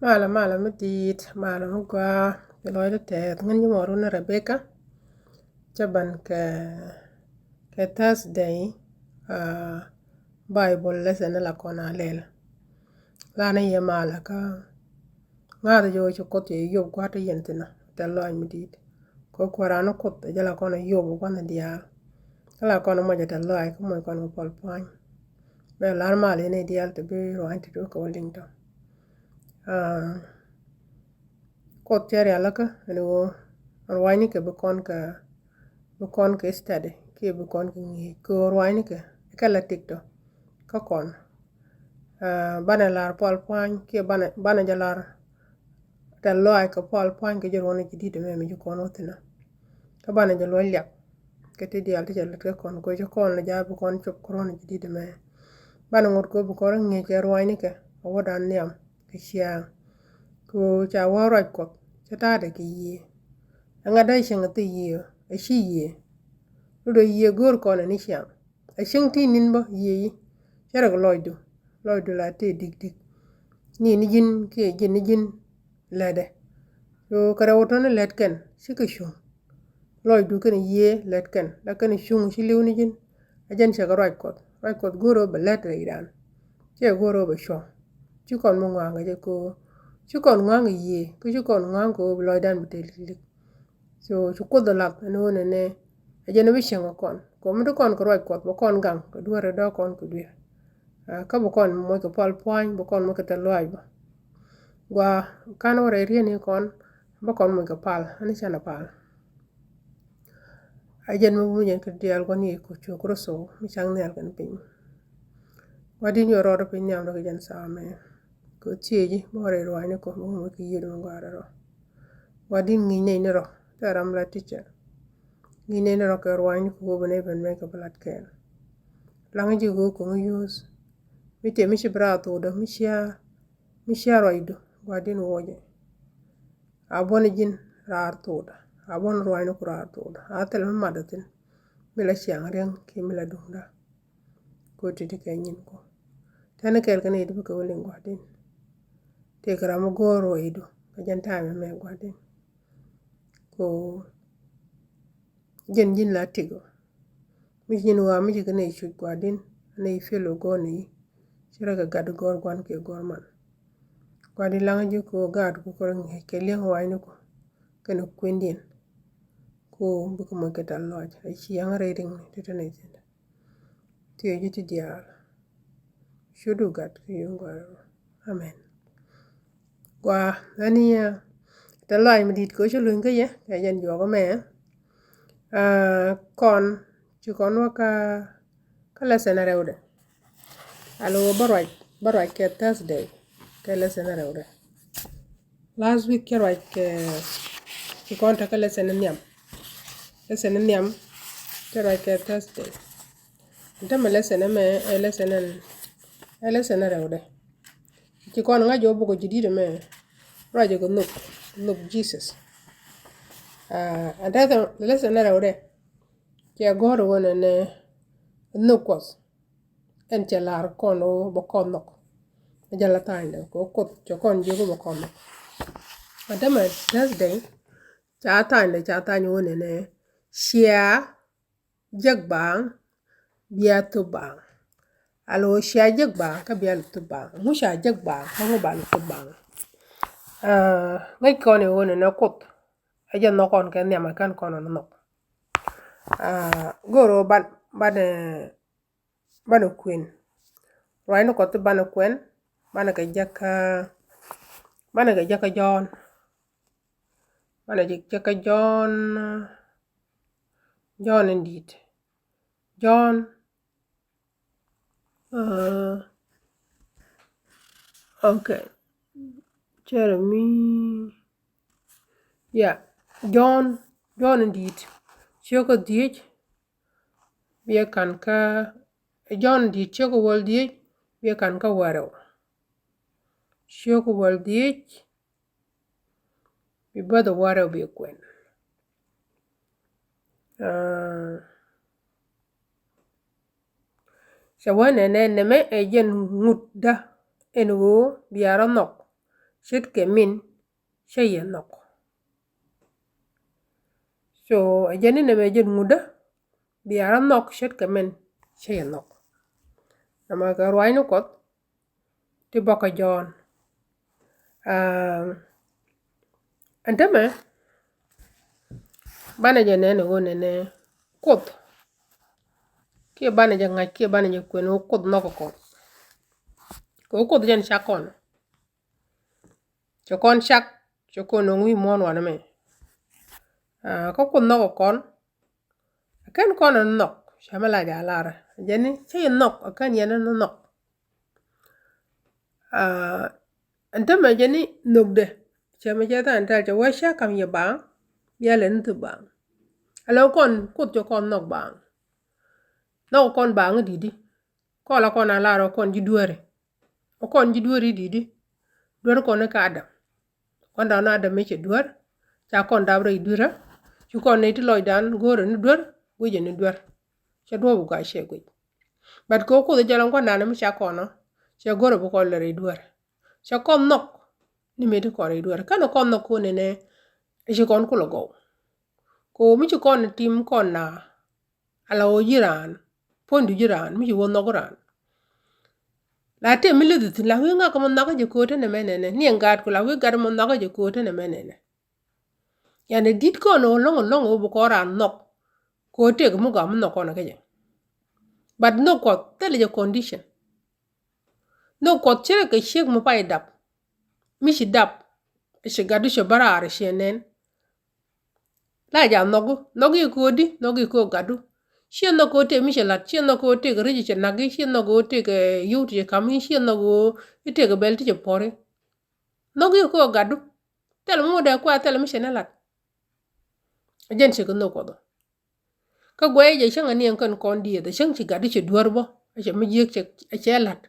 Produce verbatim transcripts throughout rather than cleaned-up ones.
Malɛ, malɛ mi di̱i̱t, malɛ mi gɔaa, ci lɔcdä tɛth. Ŋän ji̱ mɔɔr wun Rebecca. Cä ban kɛ, kɛ Thursday, ah, Bible lesson la kɔn a lɛl. Lanɛ yɛ malɛ kä ŋa̱th jɛ wä ci Kuoth yɛ yop gua̱a̱th yɛn thi̱n a tɛth lɔaac mi di̱i̱t. Kɛ kuääran ni Kuoth jɛ la kɔn a yop gua̱a̱th diaal. Kä la kɔn a mɔc a tɛth lɔaac kä mɔc kɔn kɛ pual pua̱ny. Bɛ lar mal yɛn i̱ diaal ti bi rua̱ny ti duɔ̱k kɛ wä liŋ tɔ. Ah, Kuoth cɛ rialikä ɛn ɣöö rua̱nynikɛ bi kɔn kɛ, bi kɔn kɛ study kiɛ bi kɔn kɛ ŋi̱i̱c kɛ ɣöö rua̱nynikɛ kɛ la tik tɔ kä kɔn. Ah, banɛ lar pual pua̱ny kiɛ banɛ, banɛ jɛ lar tɛth lɔaac kɛ pual pua̱ny kɛ jɛ ruɔ̱n ji̱ di̱t ɛmɛ mi ji̱ kɔn wä thi̱n a. Kä banɛ jɛ luɔc liak kɛ ti diaal ti cɛ lät kɛ kɔn kɛ ci kɔn lɛ ja̱a̱ bi kɔn cop kɛ ruɔ̱n ji̱ di̱t ɛmɛ. Banɛ ŋot kɛ bi kɔn rɔ ŋi̱i̱c kɛ rua̱nynikɛ a wädan nhiam kɛ ciaŋ. Kɛ ɣöö ca wä ruac Kuɔth cä ta̱a̱dɛ kɛ yiëë. Ɛŋa dee cieŋ a thil yiëë? A ci yiëë. Lotdɛ yiëë go̱o̱r kɔn ɛ ni ciaŋ. A cieŋ ti ni̱n bä yiëë yi. Cä rɛ kɛ lɔcdu. Lɔcdu la tëë dik dik. Ni ni ji̱n kiɛ ji̱n ni ji̱n lätdɛ. So kɛ rɛw tɔ̱ni lät kɛn cikɛ cuŋ. Lɔcdu kɛn yiëë lät kɛn la kɛn cuŋ ci li̱w ni ji̱n. A jɛn cɛ kɛ ruac Kuɔth. Ruac Kuɔth go̱o̱r ɣöö bɛ lät rɛydan. Cɛ go̱o̱r ɣöö bɛ cuɔ̱ŋ. Ci kɔn mi ŋɔaŋ kɛ jɛ kɛ ɣöö ci kɔn ŋɔaŋ kɛ yiëë kä ci kɔn ŋɔaŋ kɛ ɣöö bi lɔcdan bi te lik lik. So ci Kuoth ɛ lath ɛn ɣöö nɛnɛ a jɛn bi cieŋ kɛ kɔn kɛ ɣöö mi ti kɔn kɛ ruac Kuɔth bɛ kɔn gaŋ kɛ dueerɛ dɔ̱k kɔn kɛ duer. Ah, kä bɛ kɔn moc kɛ pual pua̱ny, bɛ kɔn moc kɛ tɛth lɔaac bä. Gua kan wä rɛy rieni kɔn bä kɔn moc kɛ pal, ani canɛ pal. A jɛn mi wun jɛn kɛ diaal gua̱n Yecu Kritho mi cak nhial kɛn piny. Gua̱di̱n yɔ rɔɔdɛ piny nhiam rɔ kɛ jɛn saa mɛ. Kɛ thieci bä wä rɛy ruaacni kɔ bä moc kɛ yiëëd mi gɔaa rɔ. Gua̱di̱n ŋi̱i̱c nɛy ni rɔ tɛ ram la teacher. Ŋi̱i̱c nɛy ni rɔ kɛ ruaacni kɔ bä nɛy ben mɛ kɛ bä lat kɛɛl. Laŋ ji̱ ɣöö ko̱ŋ use mi tëë mi ci bi raar thokdä mi cia, mi cia ruacdu gua̱di̱n wuɔcɛ. A buɔ̱n ji̱n raar thokdä, a buɔ̱n ruaacni ku raar thokdä. A thil mi matdä thi̱n mi la ciaŋ riäŋ kiɛ mi la duŋdä. Ko ti̱ti̱ kɛ nyin ko tɛn kɛɛl kɛ ni ti bi kɛ wä liŋ gua̱di̱n. Tëë kɛ ram mi go̱o̱r ruacdu kɛ jɛn ta̱a̱ mi mɛ gua̱di̱n. Ko jɛn ji̱n la tikɔ. Mi ci nyin ɣɔaa mi ci kɛ nɛy cuc gua̱di̱n nɛy piɛl ɣöö gɔ̱r ni ci rɔ kɛ gat gɔ̱r gua̱n kiɛ gɔ̱r man. Gua̱di̱n laŋ ji̱ kɛ ɣöö gaat ku kɔr ŋi̱eec kɛ liɛŋ wa̱i̱ni ku kɛnɛ kuëndiɛn. Ku bikɛ moc kɛ tɛth lɔaac a ci yaŋ rɛy riŋni ti te nɛy thi̱n. Thiee ji̱ ti diaal. Cudu gat kɛ yio̱w gɔaa rɔ. Amen. Gua, ani, ah, tɛth lɔaac mi di̱i̱t kɛ ɣöö ci luny kä yɛ kɛ jɛn juɔk mɛ. Ah, kɔn ci kɔn wä kä, kä lesson rɛwdɛ. Alo bä ruac, bä ruac kɛ Thursday kɛ lesson rɛwdɛ. Last week cä ruac kɛ, ci kɔn te kä lesson nhiam. Lesson nhiam cä ruac kɛ Thursday. Ɛn tämɛ lesson ɛmɛ ɛ lesson ɛn, ɛ lesson rɛwdɛ. Ci kɔn ŋa̱c jɛ wä bok ji̱ di̱t ɛmɛ ruacɛ kɛ nhök, nhök Jesus. Ah, ɛn te lesson rɛwdɛ cɛ gɔ̱r ɣöö nɛnɛ nhök Kuɔth. Ɛn cɛ lar kɔn ɣöö bɛ kɔn nhɔk. Ɛ jɛ la tha̱a̱ŋdɛ kɛ Kuoth cɛ kɔn jiök ɣöö bɛ kɔn nhɔk. Ɛn tämɛ Thursday ca tha̱a̱ŋdɛ ca tha̱a̱ŋ ɣöö nɛnɛ cia jek baaŋ bia thop baaŋ. Alo cia jek baaŋ kä bia thop baaŋ. Ŋu ca jek baaŋ kä ŋu ba thop baaŋ. Ah, ŋäc kɔn i̱ ɣöö nɛnɛ Kuoth ɛ jɛ nhɔk kɔn kɛ nhiam ɛ kän kɔn ɣän nhɔk. Ah, go̱o̱r ɣöö ban, banɛ, banɛ kuën. Ruacni Kuɔth ti banɛ kuën, banɛ kɛ jäkä, banɛ kɛ jäkä Jɔ̱ɔ̱n. Banɛ jäkä Jɔ̱ɔ̱n, Jɔ̱ɔ̱n in di̱i̱t. Jɔ̱ɔ̱n, ah, okay. Jeremy. Yeah. Jɔ̱ɔ̱n, Jɔ̱ɔ̱n in di̱i̱t. Ciökä dhieec. Biɛ ka̱n kä, Jɔ̱ɔ̱n in di̱i̱t ciökä wäl dhieec. Biɛ ka̱n kä wäl rɛw. Ciökä wäl dhieec. Bi bäth wäl rɛw biɛ kuɛn. Ah. Cɛ wee nɛnɛ nɛmɛ ɛ jɛn ŋutdä ɛn ɣöö bia rɔ nhɔk. ce̱tkɛ min cä yɛ nhɔk. So ɛ jɛn ni nɛmɛ jɛn ŋutdä bia rɔ nhɔk ce̱tkɛ min cä yɛ nhɔk. Nɛmɛ kɛ ruaacni Kuɔth ti bä kä Jɔ̱ɔ̱n. Ɛn tämɛ banɛ jɛ nɛn ɛ ɣöö nɛnɛ Kuoth kiɛ banɛ jɛ ŋa̱c kiɛ banɛ jɛ kuɛn ɣöö Kuoth nhɔk kɔn. Kɛ ɣöö Kuoth jɛn cak kɔn. Cɛ kɔn cak, cɛ kɔn nöŋ wi̱i̱ muɔ̱ɔ̱n wanɛ mɛ. Kä Kuoth nhɔk kɔn. Ɛ kɛn kɔn ɛ nhɔk, cɛ mɛ la jɛ a lar. Jɛn ni cä yɛ nhɔk, ɛ kɛn yɛn ni nhɔk. Ɛn tämɛ jɛn ni nhɔkdɛ, cɛ mɛ cɛ than tɛl cɛ wee cä kam yɛ baaŋ, bia lɛ ni thop baaŋ. Ala kɔn Kuoth cɛ kɔn nhɔk baaŋ. Nhɔk kɔn baaŋ i̱ di̱t i̱. Kɔn la kɔn a lar ɔ kɔn ji̱ dueeri. Ɔ kɔn ji̱ dueeri di̱t i̱. Duer kɔn i̱ ka Adam. Kɔn dan Adam i̱ cɛ duer. Ca kɔn dap rɛy duerä. Ci kɔn nɛy ti lɔcdan go̱o̱rɛ ni duer, guicɛ ni duer. Cɛ duɔ̱ɔ̱p ɔ gɔaa cɛ guic. But kɛ ɣöö Kuoth jɛ lɔŋ kɔn dan mi ca kɔn ɔ, cɛ go̱o̱rɛ bi kɔn lɛ rɛy duer. Cɛ kɔn nhɔk ni mëë ti kɔn rɛy duer. Kɛn kɔn nhɔk kɔn nɛnɛ i̱ ci kɔn kulɛ gɔw. Kɛ ɣöö mi ci kɔn tim kɔn na ala ɣöö ji̱ raan, puɔ̱nydu ji̱ raan mi ci wä nhɔk raan. La tëë mi li̱th thi̱n la wi̱i̱ ŋakä mi nhɔkä jɛ kööt tënɛ mɛ nɛnɛ, ni ɛn gaat ku la wi̱i̱ gat mi nhɔkä jɛ kööt tënɛ mɛ nɛnɛ. Yani di̱t kɔn ɣöö lo̱ŋ lo̱ŋ ɣöö bi kɔn raan nhɔk. Kɛ ɣöö tëëk mi gɔaa mi nhɔk kɔn kä jɛ. But nhɔk Kuɔth thilɛ jɛ condition. Nhɔk Kuɔth ce̱tkɛ ciek mi pay dap. Mi ci dap, ci gatdu cɛ bä raar ciɛ nɛn. La ja nhɔk, nhɔk i̱ köödi, nhɔk i̱ köök gatdu. Ciɛ nhɔk köök tëëk mi cɛ la̱t, ciɛ nhɔk köök tëëk ri̱c cɛ na̱k i̱, ciɛ nhɔk köök tëëk yio̱w ti cɛ ka̱m i̱, ciɛ nhɔk köök i̱ tëëk bɛl ti cɛ puɔ̱r i̱. Nhɔk i̱ köök gatdu. Thil mi wä dee kua thil mi cɛ ni la̱t. Jɛn cɛ kɛ nhɔk Kuɔth ɔ. Kä guɛy jɛ cäŋ aniɛŋ kɛn kɔn dieth, cäŋ ci gat i̱ cɛ duer bä, cɛ mi jiek cɛ, cɛ la̱t.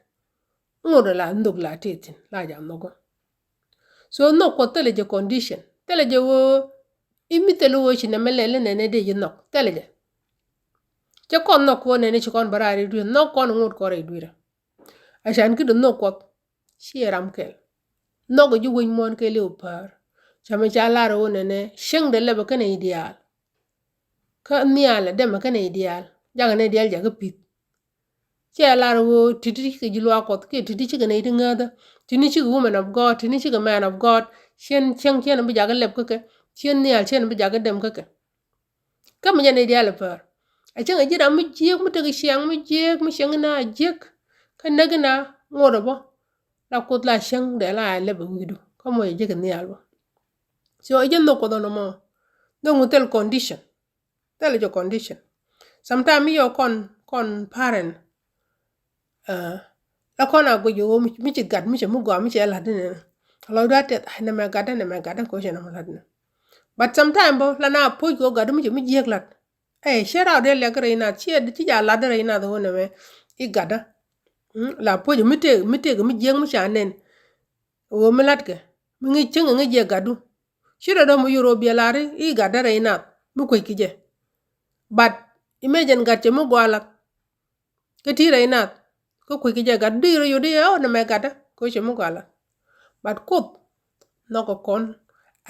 Ŋot la nhök la tëë thi̱n, la ja nhɔkä. So nhɔk Kuɔth thilɛ jɛ condition, thilɛ jɛ ɣöö i̱ mi thilɛ ɣöö ci nɛmɛ lɛl i̱ nɛnɛ dee ji̱ nhɔk, thilɛ jɛ. Cɛ kɔn nhɔk kɔn nɛnɛ ci kɔn bä raar i̱ duer, nhɔk kɔn ŋot kɔn rɛy duerä. A can ki̱t nhɔk Kuɔth. Ciɛ ram kɛl. Nhɔk ji̱ wec muɔ̱ɔ̱n kɛɛliw päär. Ca mi ca lar ɣöö nɛnɛ cieŋdɛ lɛpɛ kɛnɛ i̱ diaal. Kä nhial ɛ dɛmɛ kɛnɛ i̱ diaal. Jakɛ nɛ diaal jakä pi̱th. Ciɛ lar ɣöö ti̱ti̱ cikɛ ji̱ luaak Kuɔth kiɛ ti̱ti̱ cikɛ nɛy ti ŋääthä. Ti̱ti̱ cikɛ women of God, ti̱ti̱ cikɛ man of God. Cien cieŋ cien bi jakä lɛp kä kɛ. Cien nhial cien bi jakä dɛm kä kɛ. Kä mi jɛ nɛy diaal ɛ päär. A cäŋ a ji̱ ram mi jiääk mi tek ciaŋ mi jiääk mi cieŋ ina a jiääk. Kä näk ina ŋot ɛ bä. La Kuoth la cäŋ dee la a lɛp ɛ wi̱i̱du. Kä mɔ jɛ jiäk in nhial bä. So ɛ jɛ nhök Kuɔth ɔnɔ mɔ. Nhök mi thil condition. Thil jɛ condition. Sometime mi yɔ kɔn, kɔn parent. La kɔn a guic ɣöö mi ci gat mi cɛ mi gɔaa mi cɛ la̱t inɛ. Lɔcdu a tɛth, ai, nɛmɛ gatdä, nɛmɛ gatdä, kɛ ɣöö cɛ nɛmɛ la̱t inɛ. But sometime bä la na puɔ̱c kɛ ɣöö gatdu mi cɛ mi jiääk la̱t. Ɛ, ciɛ raw dee liak rɛy nath, ciɛ ci ja la̱t rɛy nath ɣöö nɛmɛ i̱ gatdä. La puɔ̱c mi tëëk, mi tëëk mi jiääk mi ca nɛn. Ɣöö mi la̱tkɛ mi ŋi̱i̱c cäŋ ŋi̱i̱c jɛ gatdu. Ci rɔ dɔ̱ŋ mi yor ɣöö biɛ la̱r i̱ gatdä rɛy nath mi kuec ki jɛ. But imagine gat cɛ mi gɔaa la̱t. Kä ti rɛy nath kä kuec ki jɛ gat di rɔ yot i̱ ɛ ɣän ɛmɛ gatdä kɛ ɣöö cɛ mi gɔaa la̱t. But Kuoth nhɔkɛ kɔn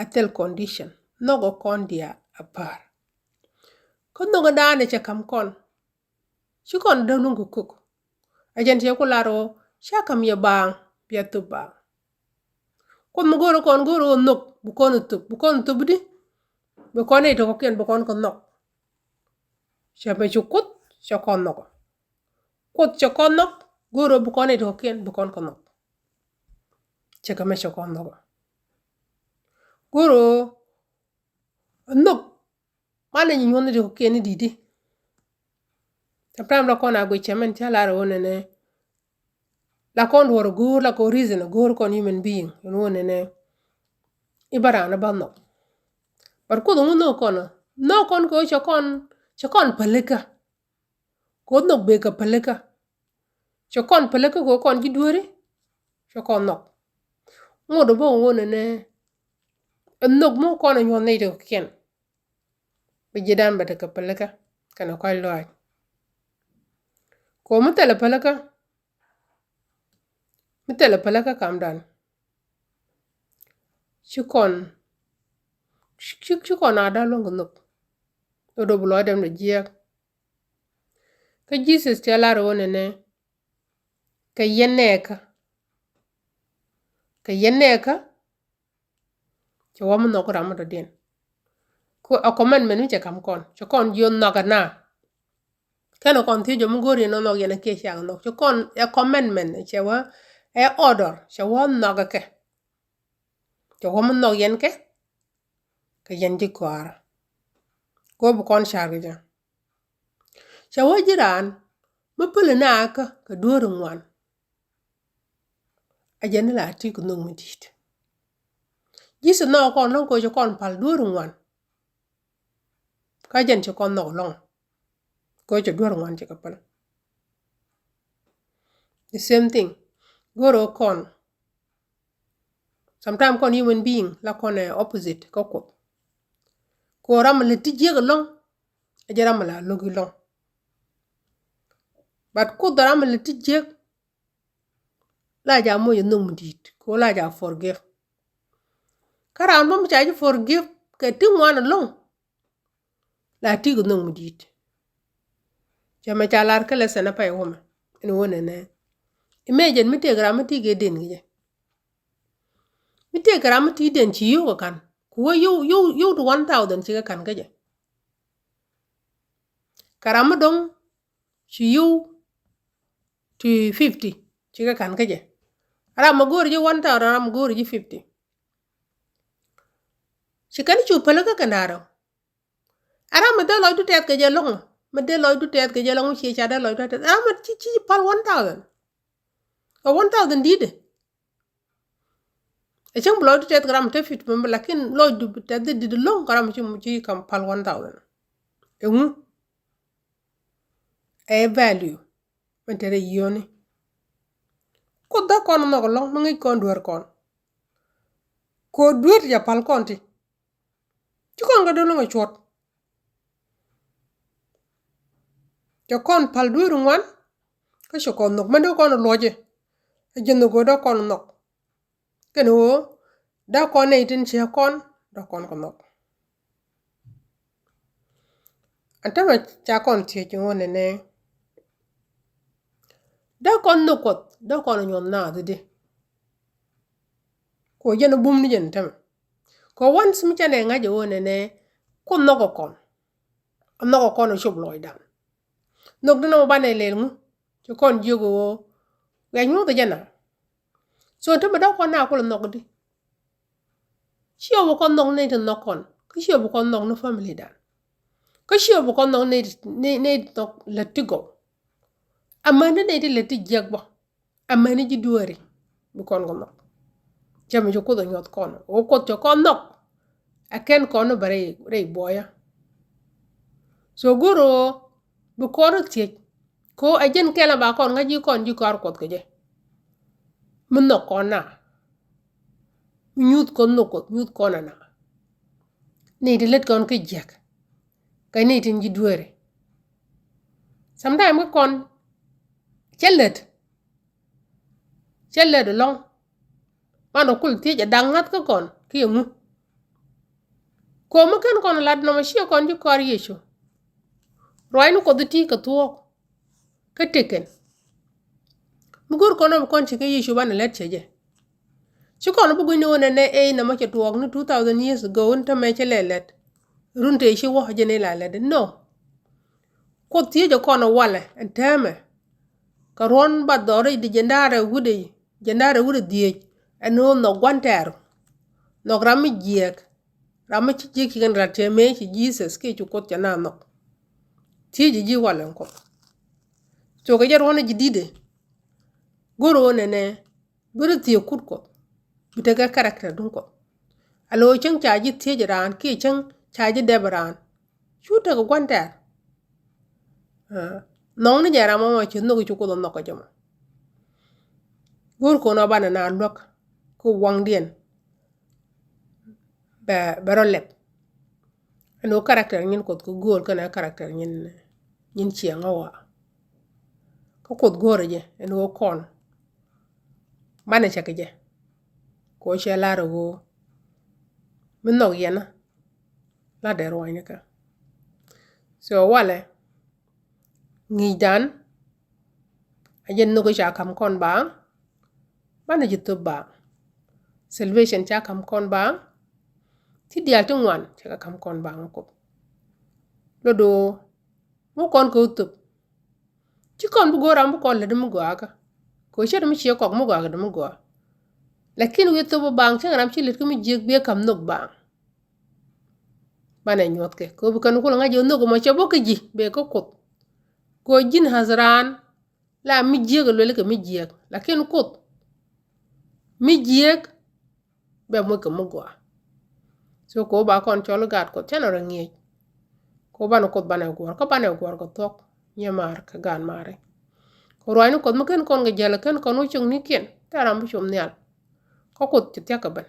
a thil condition, nhɔkɛ kɔn diaal a päär. Kä nhökädan ɛ cɛ ka̱m kɔn. Ci kɔn däk luŋ kɛ kök. A jɛn cɛ ku lar ɣöö ca ka̱m yɛ baaŋ bia thop baaŋ. Kuoth mi go̱o̱rä kɔn go̱o̱rä ɣöö nhök bi kɔn thop, bi kɔn thop di. Bi kɔn nɛy ti kɔ̱kiɛn bi kɔn kɛ nhɔk. Cɛ mɛ ci Kuoth cɛ kɔn nhɔk. Kuoth cɛ kɔn nhɔk go̱o̱rä bi kɔn nɛy ti kɔ̱kiɛn bi kɔn kɛ nhɔk. Cɛ kɛ mɛ cɛ kɔn nhɔk. Go̱o̱rä nhök manɛ nyi nyuɔ̱n nɛy ti kɔ̱kiɛn i̱ di̱t i̱. Sometimes la kɔn a guic cɛ mɛn ca lar ɣöö nɛnɛ. La kɔn duɔ̱ɔ̱r go̱o̱r la kɔn reason go̱o̱r kɔn human being in wä nɛnɛ. I̱ ba raan i̱ ba nhɔk. But Kuoth ŋu nhök kɔn ɔ? Nhök kɔn kɛ ɣöö cɛ kɔn, cɛ kɔn pälikä. Kɛ ɣöö nhök bëë kɛ pälikä. Cɛ kɔn pälikä kɛ ɣöö kɔn ji̱ dueeri. Cɛ kɔn nhɔk. Ŋot ɔ bä ɣöö nɛnɛ. Ɛ nhök mi kɔn ɛ nyuɔ̱th nɛy ti kɔ̱kiɛn. Bi ji̱dan bɛ tekɛ pälikä kɛnɛ kɔ̱a̱c lɔaac. Kɛ ɣöö mi thilɛ pälikä. Mi thilɛ pälikä kamdan. ci kɔn, ci, ci kɔn a dee luäŋ kɛ nhök. Ɛ duɔ̱p lɔcdɛ ɛn dee jiääk. Kä Jesus cɛ lar ɣöö nɛnɛ, kɛ yɛn nɛɛkä, kɛ yɛn nɛɛkä, cɛ wä mi nhɔk ram mi dɔ̱diɛn. Kä ɛ commandment mi cɛ ka̱m kɔn, cɛ kɔn jiök nhɔk ɛ na. Kɛn ɛ kɔn thiec jɛ mi go̱o̱r yɛn ɛ nhɔk, yɛn ɛ kiɛ ciaŋ nhɔk. Cɛ kɔn ɛ commandment, cɛ wä ɛ order, cɛ wä nhɔk ɛ kɛ. Cɛ wä mi nhɔk yɛn kɛ, kɛ yɛn ji̱ kɔaarä. Go̱o̱r bi kɔn ca̱r kɛ jɛ. Cɛ wä ji̱ raan mi päli naakä kɛ dueeri ŋuan, a jɛn ni la ti kɛ nhök mi di̱i̱t. Jesus nhɔk kɔn lɔ̱ŋ kɛ ɣöö cɛ kɔn pal dueeri ŋuan. Kä jɛn ci kɔn nhɔk lɔ̱ŋ kɛ ɣöö cɛ dueeri ŋuan cɛ kɛ päl. The same thing. Go̱o̱r ɣöö kɔn, sometimes kɔn human being la kɔn ɛ opposite kä Kuoth. Kɛ ɣöö ram mi lät ti jiäk ɛlɔ̱ŋ, ɛ jɛn ram mi la lo̱k ɛlɔ̱ŋ. But Kuoth ram mi lät ti jiäk, la jɛ moc ɛ nhök mi di̱i̱t, kɛ ɣöö la jɛ forgive. Kä raan bä mi ca ji̱ forgive kɛ ti ŋuan ɛlɔ̱ŋ, la ti kɛ nhök mi di̱i̱t. Cɛ mɛ ca lar kä lesson a pay wä mɛ, ɛn wä nɛnɛ. Imagine mi tëëkɛ ram mi ti kɛ den kɛ jɛ. Mi tëëkɛ ram mi ti den ci yio̱w kɛ ka̱n. Ku wä yio̱w, yio̱w, yio̱w ti one thousand ci kɛ ka̱n kä jɛ. Kɛ ram mi do̱ŋ ci yio̱w ti fifty ci kɛ ka̱n kä jɛ. Ram mi go̱o̱ri ji̱ one thousand, ram mi go̱o̱ri ji̱ fifty. Ci kɛn cu päl kä kɛ na̱rä. A ram mi dee lɔcdu tɛth kɛ jɛ lɔ̱ŋ, mi dee lɔcdu tɛth kɛ jɛ lɔ̱ŋ, mi ciɛ ca dee lɔcdu tɛth. Ram mi ci, ci päl one thousand. Kɛ one thousand di̱i̱t. Ɛ cäŋ bi lɔcdu tɛth kɛ ram mi te fifty mɛ, lakin lɔcdu tɛth di di̱t lɔ̱ŋ kɛ ram mi ci, ci kam päl one thousand. Ɛŋu? Ɛ value. Mɛn te rɛy yio̱o̱ni. Kuoth dee kɔn nhɔk ɛlɔ̱ŋ mi ŋäc kɔn dueer kɔn. Kɛ ɣöö dueer ti ca päl kɔn ti, ci kɔn kɛ dee luäŋ ɛ cuɔ̱t. Cɛ kɔn päl dueeri ŋuan, kä cɛ kɔn nhɔk. Mɛn dee kɔn luɔcɛ, ɛ jɛn nhɔk ɣöö dee kɔn nhɔk. Kɛn ɣöö dee kɔn nɛy tin ciek kɔn, dee kɔn kɛ nhɔk. Ɛn täämɛ ca kɔn thiec ɣöö nɛnɛ, dee kɔn nhök Kuɔth, dee kɔn nyuɔ̱th naath i̱di? Kɛ ɣöö jɛn bum ni jɛn täämɛ. Kɛ ɣöö once mi ca nɛ ŋa̱c ɣöö nɛnɛ, Kuoth nhɔkɛ kɔn. A nhɔkɛ kɔn ɛ cop lɔcdan. Nhök di nɔmɔ banɛ lɛl ŋu? Ci kɔn jiök ɣöö, wiaa nyuɔ̱th ɛ jɛ na. So täämɛ dee kɔn na kulɛ nhɔk di? Ciɛ bi kɔn nhɔk nɛy ti nhɔk kɔn, kä ciɛ bi kɔn nhɔk ni family dan. Kä ciɛ bi kɔn nhɔk nɛy ti, nɛy, nɛy ti nhɔk lät ti gɔw. Amäni nɛy ti lät ti jiäk bä. Amäni ji̱ dueeri bi kɔn kɛ nhɔk. Cɛ mi ci Kuoth ɛ nyuɔth kɔn. Ɣöö Kuoth cɛ kɔn nhɔk. Ɛ kɛn kɔn ni bɛ rɛy, rɛy buɔyä. So go̱o̱r ɣöö bi kɔn rɔ thiec. Kɛ ɣöö ɛ jɛn kɛl a ba kɔn ŋa̱c ji̱ kɔn ji̱ kɔaar Kuɔth kɛ jɛ. Mi nhɔk kɔn na. Mi nyuth kɔn nhɔk Kuɔth, nyuth kɔn ana. Nɛy ti lät kɔn kä jiäk. Kɛ nɛy tin ji̱ dueeri. Sometime kä kɔn cä lät. Cä lät ɛlɔ̱ŋ. Banɛ kul thiec ɛ da̱ŋ ŋa̱th kä kɔn kiɛ ŋu. Komi ken kɔn lat nɔmɔ ciɛ kɔn ji̱ kɔaar Yecu. Ruacni Kuɔth i̱ ti kɛ thuɔ̱k. Kä tëkɛn. Mi go̱o̱r kɔn ɔ bi kɔn ci kä Yecu banɛ lät cɛ jɛ. Ci kɔn bi gui̱cni ɣöö nɛnɛ ëë nɔmɔ cɛ tuɔɔk ni two thousand years ago, in täämɛ cɛ lɛ lät. Run tëë ci wä jɛ ni la lät. No. Kuoth thiecɛ kɔn ɛ walɛ ɛn täämɛ. Kɛ ruɔ̱n ba dhɔr rɛy di jɛn da̱rɛ wut ɛ, jɛn da̱rɛ wut ɛ dhieec. Ɛn ɣöö nhɔk gua̱n tɛɛr. Nhɔk ram mi jiɛɛk. Ram mi ci jiäk ci kɛn rat cɛ mëë ci Jesus kiɛ ci Kuoth cɛ na nhɔk. Thiecɛ ji̱ walɛ ɛn Kuɔth. Cokɛ jɛ ruɔ̱n ɛ ji̱ di̱tɛ. Go̱r ɣöö nɛnɛ. Bi rɔ thiec kut Kuɔth. Bi tekɛ character duŋ Kuɔth. A lo̱ cäŋ ca ji̱ thiec raan kiɛ cäŋ ca ji̱ dɛp raan. Cu tekɛ gua̱n tɛɛr. Aa, nhɔkni jɛ ram ɛmɔ ci nhɔk ci Kuoth ɛ nhɔk kɛ jɛ mɔ. Go̱o̱r kɔn ɔ banɛ na luäk kä waŋdiɛn. Bɛ, bɛ rɔ lɛp. Ɛn ɣöö character nyin Kuɔth kä gööl kɛnɛ character nyin, nyin ciɛŋä wa. Kä Kuoth go̱o̱rɛ jɛ ɛn ɣöö kɔn banɛ cɛ kɛ jɛ. Kɛ ɣöö cɛ lar ɛ ɣöö mi nhɔk yɛn a la dee ruɔ̱nyni kɛ. So walɛ ŋi̱i̱cdan a jɛ nhök ca ka̱m kɔn baaŋ. Banɛ ji̱ thöp baaŋ. Salvation ca ka̱m kɔn baaŋ. Ti diaal ti ŋuan cɛ kɛ ka̱m kɔn baaŋ Kuoth. Lotdɛ ɣöö mi kɔn kɛ wä thöp. Ci kɔn bi go̱o̱r ram bi kɔn lät mi gɔaa kä. Kɛ ɣöö ce̱t mi ciɛ kɔk mi gɔaa kɛ dee mi gɔaa. Lakin wi̱i̱ thöp baaŋ cäŋ ram ci lät kä mi jiäk bi ɛ ka̱m nhök baaŋ. Banɛ nyuɔ̱th kɛ kɛ ɣöö bi kɛn kulɛ ŋa̱c jɛ nhök ɛmɔ cɛ bä kä ji̱ bɛ kä Kuoth. Kɛ ɣöö ji̱n hath raan la mi jiäk ɛ luɛl kɛ mi jiäk. Lakin Kuoth mi jiäk bɛ moc kɛ mi gɔaa. So kɛ ɣöö ba kɔn cɔl i̱ gaat Kuɔth cä nɔ rɛ ŋi̱eec. Kɛ ɣöö banɛ Kuoth banɛ guɔ̱ɔ̱r kä banɛ guɔ̱ɔ̱r kɛ thuɔ̱k nyimaar kɛ gaat maari. Kɛ ruaacni Kuɔth mi ken kɔn kɛ jäl ɛ ken kɔn wä cio̱ŋnikiɛn thil ram bi com nhial. Kä Kuoth ci thia̱k kɛ ben.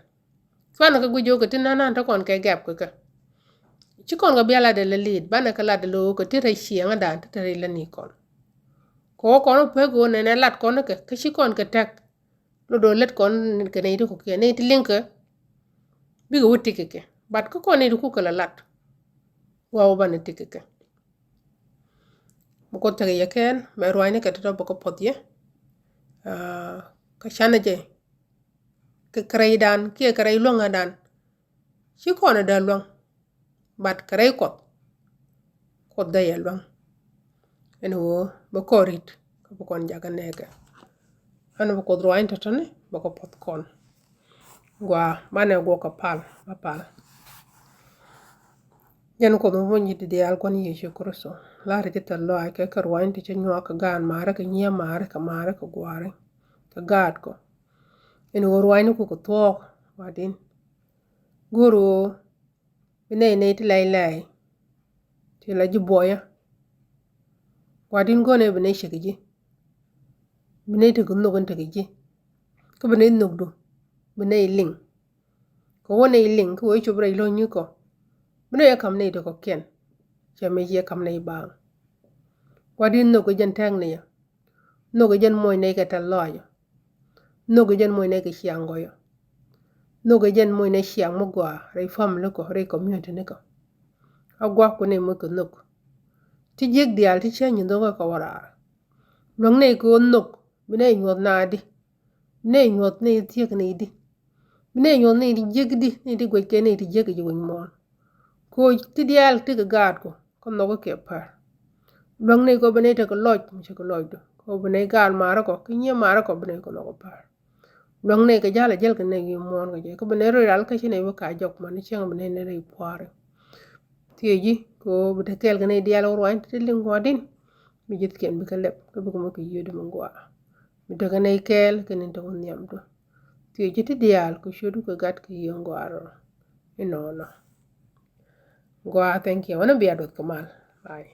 Cuanɛ kɛ guic ɣöö kɛ ti na̱n na̱n te kɔn kɛ gɛp kɛ kɛ. Ci kɔn kɛ bia lat dee lɛ li̱i̱t banɛ kɛ lat dee lo̱o̱ kɛ ti rɛy ciɛŋädan ti te rɛy lätni kɔn. Kɛ ɣöö kɔn wä pek ɣöö nɛnɛ lat kɔn kɛ kä ci kɔn kɛ tɛk. Lotdɛ ɣöö lät kɔn kɛ nɛy ti kɔ̱kiɛn nɛy ti liŋ kɛ. Bikɛ wä tik kɛ kɛ but kä kɔn nɛy ti kukɛ lɛ lat. Wa wä banɛ tik kɛ kɛ. Bi Kuoth tekɛ yɛ kɛɛl mɛ ruaacni kɛ tɔ̱tɔ̱ bä kä puɔth yɛ. Kä canɛ jɛ kɛ kɛ rɛydan kiɛ kɛ rɛy luäŋädan. Ci kɔn ɛ dee luäŋ. But kɛ rɛy Kuɔth. Kuoth dee yɛ luäŋ. Ɛn ɣöö bɛ kɔn ri̱t kä bi kɔn jakä nɛɛkɛ. Ɛn bi Kuoth ruaacni tɔ̱tɔ̱ni bä kä puɔth kɔn. Gua banɛ guɔ kɛ pal bä pal. Jɛn Kuoth mi buny ji̱ ti diaal Gua̱n Yecu Kritho. La̱rä ji̱ thil lɔaac kɛ kɛ ruaacni ti cä nyuak kɛ gaan maari kɛ nyiee maari kɛ maari kɛ gua̱a̱ri kɛ gaatkɔ. Ɛn ɣöö ruaacni ku kɛ thuɔɔk wa̱di̱n. Go̱o̱r ɣöö bi nɛy nɛy ti lɛy lɛy ti la ji̱ buɔyä. Wa̱di̱n go̱o̱r nɛy bi nɛy cek ji̱. Bi nɛy tekɛ nhök in tekɛ ji̱. Kä bi nɛy nhökdu bi nɛy liŋ. Kɛ wä nɛy liŋ kä wee cop rɛy lo̱ny nikɔ. Bi nɛy ɛ ka̱m nɛy ti kɔ̱kiɛn. Cɛ mi ciɛ ka̱m nɛy baaŋ. Wa̱di̱n nhök kɛ jɛn tɛk ni yɛ. Nhök kɛ jɛn moc nɛy kɛ tɛl lɔaacɔ. Nhök kɛ jɛn moc nɛy kɛ ciaŋ gɔyɔ. Nhök kɛ jɛn moc nɛy ciaŋ mi gɔaa rɛy family kɔ rɛy community nikɔ. A gua̱k ku nɛy moc kɛ nhök. Ti jiäk diaal ti cä nyin dhok kɛ kɛ wä raar. Luäŋ nɛy kɛ ɣöö nhök bi nɛy nyuɔ̱th naadi. Bi nɛy nyuɔ̱th nɛy thiek nɛy di. Bi nɛy nyuɔ̱th nɛy ti jiäk di nɛy ti guɛc kɛ nɛy ti jiäk kɛ ji̱ wi̱c muɔ̱ɔ̱n. Koc ti diaal ti kɛ gaatku kä nhɔk kɛ pär. Luäŋ nɛy kɔ bi nɛy tekɛ lɔc mi cɛ kɛ lɔcdu kɔ bi nɛy gaal maarä kɔ kä nyiee maarä kɔ bi nɛy kɛ nhɔk kɛ pär. Luäŋ nɛy kɛ ja̱l a jäl kɛ nɛy wi̱i̱ muɔ̱ɔ̱n kɛ jɛ kä bi nɛy röy ral kä ci nɛy wä ka jɔk man cieŋ bi nɛy nɛy rɛy pua̱a̱ri. Thieci kɛ ɣöö bi te kɛɛl kɛ nɛy diaal wä ruany ti te liŋ gua̱a̱din. Mi ji̱thkiɛn bikɛ lɛp kä bikɛ moc kɛ yiëëdu mi gua̱a̱. Mi tekɛ nɛy kɛɛl kɛ ni tekɛ nhiamdu. Thieci ti diaal kɛ ciötdu kɛ gat kɛ yiëë gua̱a̱r. Inɔnɔ. Gua̱a̱ thank you. Wanɛ bia duɔth kɛ mal. Bye.